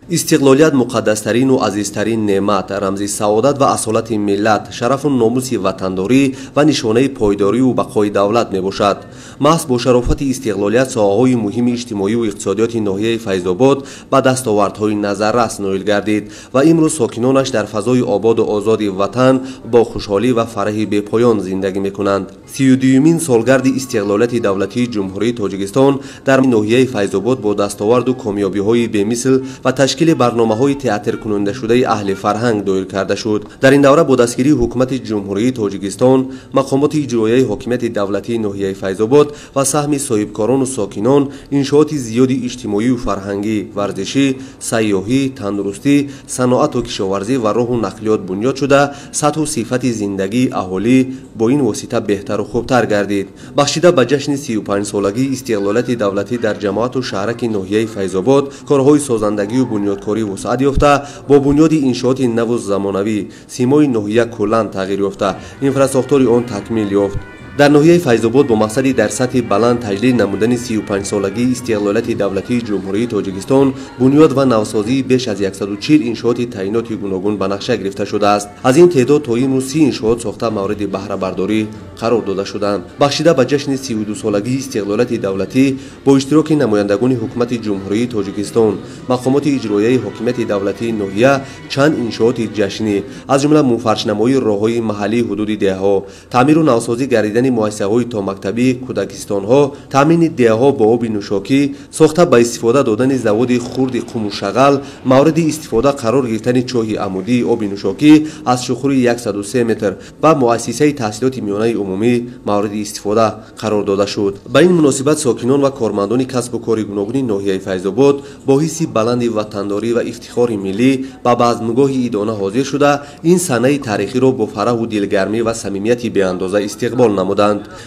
Истиқлолият муқаддастарину азизтарин неъмат, рамзи саодат ва асолати миллат, шарафу номуси ватандорӣ ва нишонаи пойдорию бақои давлат мебошад. Маҳз бо шарофати истиқлолият соҳаҳои муҳими иҷтимоию иқтисодиёти ноҳияи Файзобод ба дастовардҳои назаррас ноил гардид ва имрӯз сокинонаш дар фазои ободу озоди ватан бо хушҳолӣ ва фараҳи бепоён зиндагӣ мекунанд. 32-юмин солгарди истиқлолияти давлатии Ҷумҳурии Тоҷикистон дар ноҳияи Файзобод бо дастоварду комёбиҳои бемисл ва ташкили барномаҳои театркунандашудаи аҳли фарҳанг доир карда шуд. Дар ин давра бо дастгирии ҳукумати Ҷумҳурии Тоҷикистон, мақомоти иҷроияи ҳокимияти давлатии ноҳияи Файзобод ва саҳми соҳибкорону сокинон иншооти зиёди иҷтимоию фарҳангӣ, варзишӣ, сайёҳӣ, тандурустӣ, саноату кишоварзӣ ва роҳу нақлиёт бунёд шуда, сатҳу сифати зиндагии аҳолӣ бо ин восита беҳтару хубтар гардид. Бахшида ба ҷашни 35-солагии истиқлолияти давлатӣ дар ҷамоату шаҳраки ноҳияи Файзобод корҳои созандагию бунёдкорӣ вусъат ёфта, бо бунёди иншооти наву замонавӣ симои ноҳия куллан тағйир ёфта, инфрасохтори он такмил ёфт. Дар ноҳияи Файзобод бо мақсади дар сатҳи баланд таҷлил намудани 35-солагии истиқлолияти давлатии Ҷумҳурии Тоҷикистон бунёд ва навсозии беш аз 140 иншооти таъиноти гуногун ба нақша гирифта шудааст. Аз ин теъдод то имрӯз 30 иншоот сохта мавриди баҳрабардорӣ қарор дода шуданд. Бахшида ба ҷашни 32-солагии истиқлолияти давлатӣ бо иштироки намояндагони ҳукумати Ҷумҳурии Тоҷикистон, мақомоти иҷроияи ҳокимияти давлатии ноҳия чанд иншооти ҷашнӣ, аз ҷумла мунфаршнамоии роҳҳои маҳаллии ҳудуди деҳаҳо, таъмиру навсозӣ гардидани муассисаҳои томактабӣ, кӯдакистонҳо, таъмини деҳаҳо бо оби нӯшокӣ, сохта ба истифода додани заводи хурди қуму шағал, мавриди истифода қарор гирифтани чоҳи амудии оби нӯшокӣ аз чуқури 103 метр ва муассисаи таҳсилоти миёнаи умумӣ мавриди истифода қарор дода шуд. Ба ин муносибат сокинон ва кормандони касбу кори гуногуни ноҳияи Файзобод бо ҳисси баланди ватандорӣ ва ифтихори миллӣ ба базмгоҳи идона ҳозир шуда, ин санаи таърихиро бо фараҳу дилгармӣ ва самимияти беандоза истиқбол намуданд.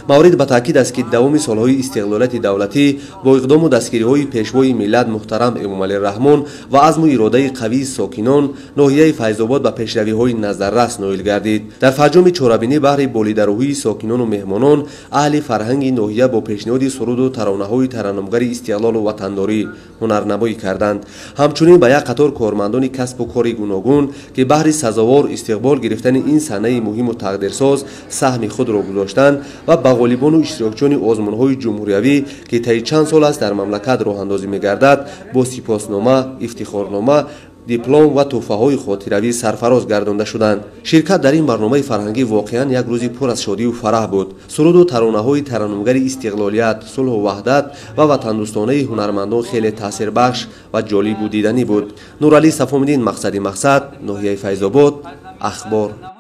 Маврид ба таъкид аст, ки давоми солҳои истиқлолияти давлатӣ бо иқдому дастгириҳои пешвои миллат муҳтарам Эмомалӣ Раҳмон ва азму иродаи қавии сокинон ноҳияи Файзобод ба пешравиҳои назаррас ноил гардид. Дар фарҷоми чорабинӣ баҳри болидарӯҳии сокинону меҳмонон аҳли фарҳанги ноҳия бо пешниҳоди суруду таронаҳои тараннумгари истиқлолу ватандорӣ ҳунарнамоӣ карданд. Ҳамчунин ба як қатор кормандони касбу кори гуногун, ки баҳри сазовор истиқбол гирифтани ин санаи муҳиму тақдирсоз саҳми худро гузоштанд ва ба ғолибону иштирокчиёни озмунҳои ҷумҳуриявӣ, ки таи чанд сол аст дар мамлакат роҳандозӣ мегардад, бо сипоснома, ифтихорнома, диплом ва тӯҳфаҳои хотиравӣ сарфароз гардонда шуданд. Ширкат дар ин барномаи фарҳангӣ воқеан як рӯзи пур аз шодию фараҳ буд. Суруду таронаҳои тараннумгари истиқлолият, сулҳу ваҳдат ва ватандӯстонаи ҳунармандон хеле таъсирбахш ва ҷолибу диданӣ буд. Нуралӣ Сафомиддин, Мақсади Мақсад, ноҳияи Файзобод, Ахбор.